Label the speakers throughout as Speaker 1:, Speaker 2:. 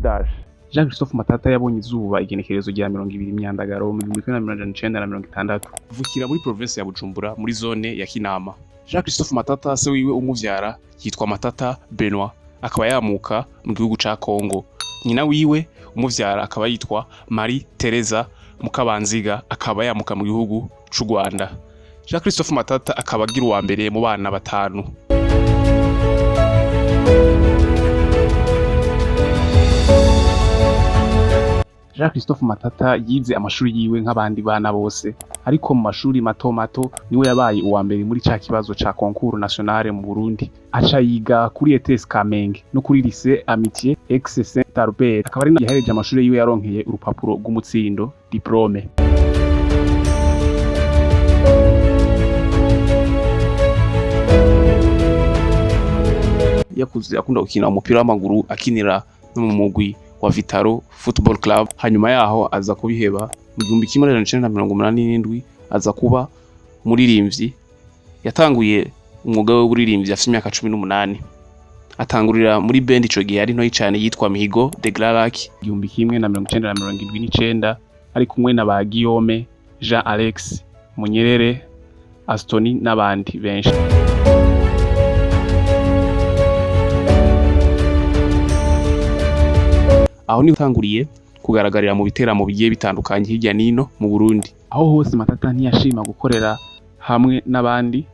Speaker 1: Dash. Jean Christophe Matata yabonye izuba igenekerezo rya 20 Myandagaro mu 1960, avukira muri province ya Bujumbura muri zone ya Kinama. Jean Christophe Matata, se wiwe umuvyara yitwa Matata Benoit, akaba yamuka mu gihugu ca Congo. Nyina wiwe umuvyara akaba yitwa Marie Teresa Mukabanziga, akaba yamuka mu gihugu c'u Rwanda. Jean Christophe Matata akaba agira uwa mbere mu bana batanu. Jean Christophe Matata yize amashuri yiwe nk'abandi bana bose, ariko mu mashuri mato mato niwe yabaye uwa mbere muri ca kibazo ca concours nationale mu Burundi. Aca yiga kuri ETS Kamenge no kuri lycée Amitié ex Saint Albert, akaba ari yahereje amashuri yiwe yaronkeye urupapuro rw'umutsindo, diplôme. Yakuze akunda gukina umupira w'amaguru, akinira no mu mugwi wa Vitaro Football Club. Hanyuma yaho aza kubiheba mu 1987, aza kuba umuririmbyi. Yatanguye umwuga w'uburirimbyi afite imyaka 18, atangurira muri band ico gihe ari ntoyi cane yitwa Mihigo de Glarac. 1979 ari kumwe na ba Guillaume, Jean Alex Munyerere, Astoni n'abandi benshi. Aho niho utanguriye kugaragarira mu biteramo bigiye bitandukanye hirya nino mu Burundi. Aho hose Matata ntiyashima gukorera hamwe n'abandi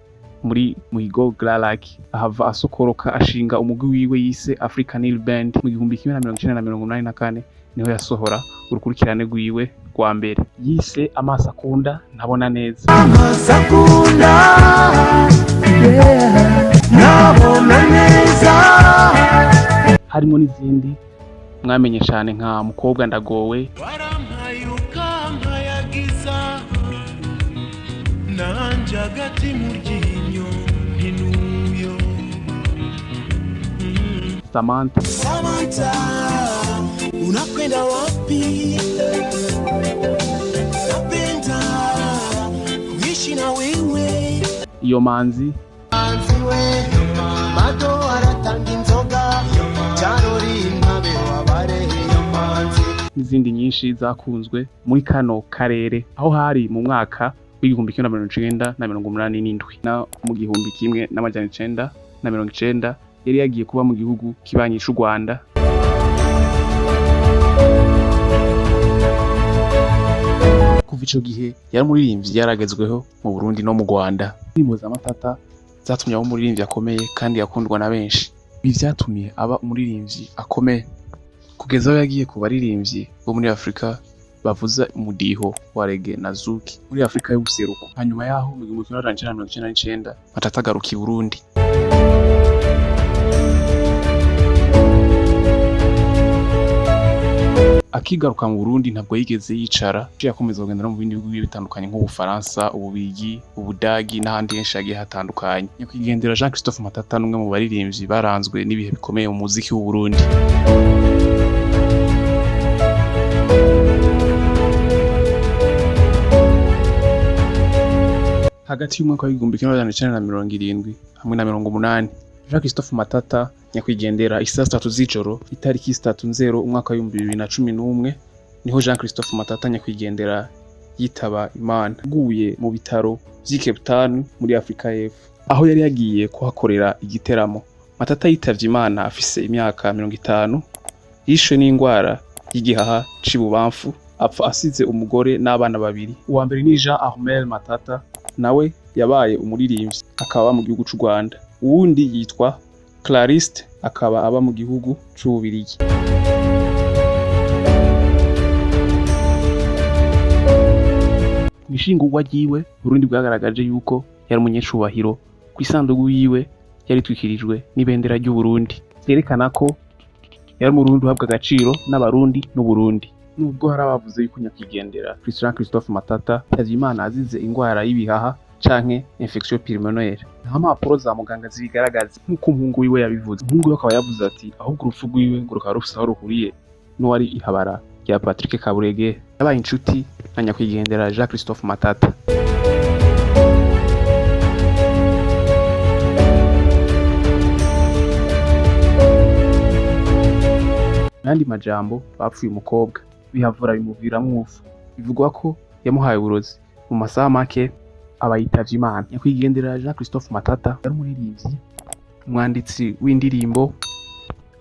Speaker 1: muri Muhigo Glalac, ahava asokoroka ashinga umugwi wiwe yise Africa Nil Band. Mu 1984 niho yasohora urukurikirane rwiwe rwa mbere yise Amaso Akunda Ntabona Neza.
Speaker 2: Amasakunda, yeah, nabona neza.
Speaker 1: Harimo n'izindi mwamenye cyane nka Mukobwa Ndagowe,
Speaker 2: Warampaye ukampayagiza, nanje agati mu ryinyo ntinuyo.
Speaker 1: Samantha,
Speaker 2: Samantha, unakwenda wapi? Napenda kuishi na wewe.
Speaker 1: Iyo Manzi,
Speaker 2: Manzi we mado aratanga inzoga cyarori inkabe wabarehe manzi.
Speaker 1: N'izindi nyinshi zakunzwe muri kano karere. Aho hari mu mwaka w'1987 na mu 1990 yari yagiye kuba mu gihugu kibanyi c'u Rwanda. Kuva ico gihe yari umuririmbyi yaragezweho mu Burundi no mu Rwanda. Indirimbo za Matata zatumye aba umuririmbyi akomeye kandi yakundwa na benshi. Ibi vyatumye aba umuririmbyi akomeye kugeza aho yagiye ku baririmbyi bo muri Afrika bavuza umudiho wa reggae na zouk muri Afrika y'ubuseruko. Hanyuma yaho mu 1999 Matata agaruka i Burundi. Akigaruka mu Burundi ntabwo yigeze yicara, yaciye akomeza kugenda no mu bindi bihugu bigiye bitandukanye nk'Ubufaransa, Ububirigi, Ubudagi n'ahandi henshi hagiye hatandukanye. Nyakwigendera Jean Christophe Matata n'umwe mu baririmbyi baranzwe n'ibihe bikomeye mu muziki w'u Burundi. Hagati y'umwaka w'1970 hamwe na 80, Jean Christophe Matata nyakwigendera, isaha 3 z'ijoro, itariki 3 Nzero umwaka w'2011, niho Jean Christophe Matata nyakwigendera yitaba Imana, aguye mu bitaro vy'i Cape Town muri Afrika y'Epfo, aho yari yagiye kuhakorera igiteramo. Matata yitavye Imana afise imyaka 50, yishwe n'ingwara y'igihaha c'ibubamfu, apfa asize umugore n'abana babiri. Uwa mbere ni Jean Armel Matata, nawe yabaye umuririmbyi akaba aba mu gihugu c'u Rwanda. Uwundi yitwa Clariste, akaba aba mu gihugu c'Ububirigi. Mw'ishingurwa ryiwe, Burundi bwagaragaje yuko yari umunyecubahiro. Kw'isandugu yiwe yaritwikirijwe n'ibendera ry'u Burundi, vyerekana ko yari umurundi uhabwa agaciro n'abarundi n'Uburundi. Nubwo hari abavuze yuko nyakwigendera Jean Christophe Matata yitavye Imana azize ingwara y'ibihaha canke infection pulmonaire, nta mpapuro za muganga zibigaragaza nk'uko umuhungu wiwe yabivuze. Umuhungu wiwe akaba yavuze ati ahubwo urupfu rwiwe ngo rukaba rufise aho ruhuriye n'uwari ihabara rya Patrick Kaburege, yabaye inshuti na nyakwigendera Jean Christophe Matata. Yandi majambo, bapfuye umukobwa, bihavura bimuviramwo urupfu. Bivugwa ko yamuhaye uburozi, mu masaha make aba yitavye Imana. Nyakwigendera Jean Christophe Matata yari umuririmbyi, umwanditsi w'indirimbo,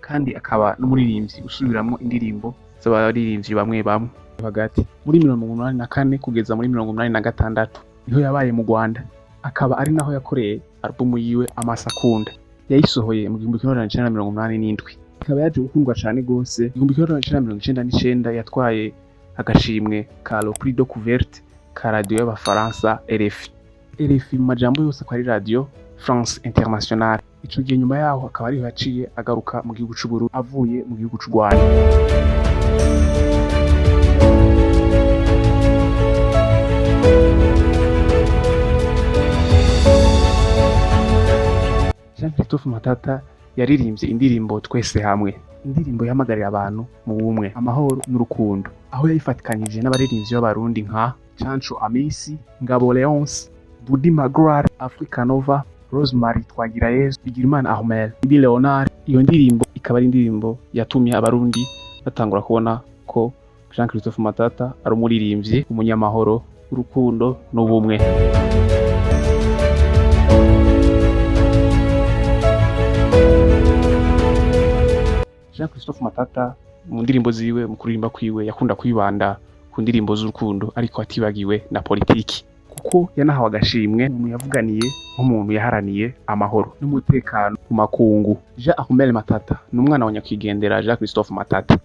Speaker 1: kandi akaba n'umuririmbyi usubiramwo indirimbo z'abaririmbyi bamwe bamwe. Hagati muri 84 kugeza muri 86 niho yabaye mu Rwanda, akaba ari naho yakoreye alubumu yiwe Amasakunda. Yayisohoye mu 1987, ikaba yaje gukundwa cane gose. 1999 yatwaye agashimwe ka Le Prix Découverte ka radio y'Abafaransa RFI. RFI mu majambo yose ko ari Radio France Internationale. Ico gihe nyuma yaho akaba ariho yaciye agaruka mu gihugu c'Uburundi avuye mu gihugu c'u Rwanda. Jean Christophe Matata yaririmbye indirimbo Twese Hamwe, indirimbo ihamagarira abantu mu bumwe, amahoro n'urukundo, aho yayifatikanyije n'abaririmbyi b'Abarundi nka Canco Amisi, Ngabo Leonce, Budi Magrar, Africa Nova, Rosemary Twagirayezu, Bigirimana Ahmed, Idi Leonard. Iyo ndirimbo ikaba ari indirimbo yatumye Abarundi batangura kubona ko Jean Christophe Matata ari umuririmbyi, umunyamahoro, urukundo n'ubumwe. Jean Christophe Matata mu ndirimbo ziwe, mu kuririmba kwiwe, yakunda kwibanda ku ndirimbo z'urukundo, ariko atibagiwe na politiki, kuko yanahawe agashimwe umuntu yavuganiye nk'umuntu yaharaniye amahoro n'umutekano mu makungu. Jean Ahmed Matata ni umwana wa nyakwigendera Jean Christophe Matata,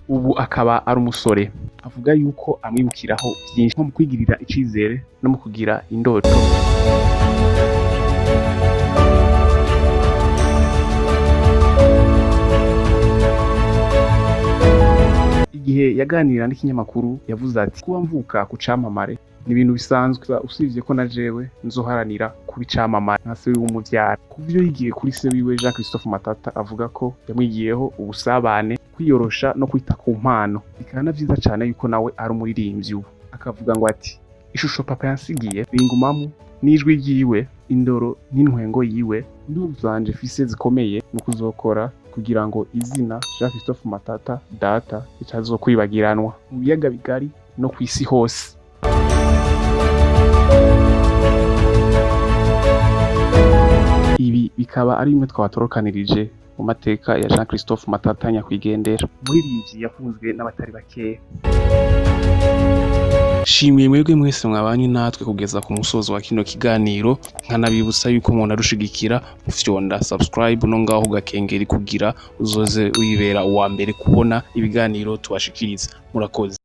Speaker 1: ubu akaba ari umusore. Avuga yuko amwibukiraho byinshi, nko mu kwigirira icizere no mu kugira indoto. Igihe yaganira n'ikinyamakuru yavuze ati: "Kuba mvuka ku camamare ni ibintu bisanzwe, usibye ko na jewe nzoharanira kuba icamamare nka se w'umuvyara." Ku vyo yigiye kuri se wiwe Jean Christophe Matata, avuga ko yamwigiyeho ubusabane, kwiyorosha no kwita ku mpano. Bikaba na vyiza cane yuko nawe ari umuririmbyi ubu. Akavuga ngo ati: "Ishusho papa yansigiye ringumamo n'ijwi ryiwe, indoro n'intwengo yiwe. Indoto zanje fise zikomeye ni ukuzokora kugira ngo izina Jean Christophe Matata data ritazokwibagiranwa mu biyaga bigari no kw'isi hose." Ibi bikaba ari bimwe twatorokanirije mu mateka ya Jean Christophe Matata nyakwigendera, umuririmbyi yakunzwe n'abatari bakeya. Shimiye mwebwe mwese mwabanye natwe kugeza ku musozo wa kino kiganiro, nkanabibutsa yuko umuntu arushigikira mufyonda subscribe no ngaho gakengeri kugira uzoze wibera uwa mbere kubona ibiganiro tubashikiriza. Murakoze.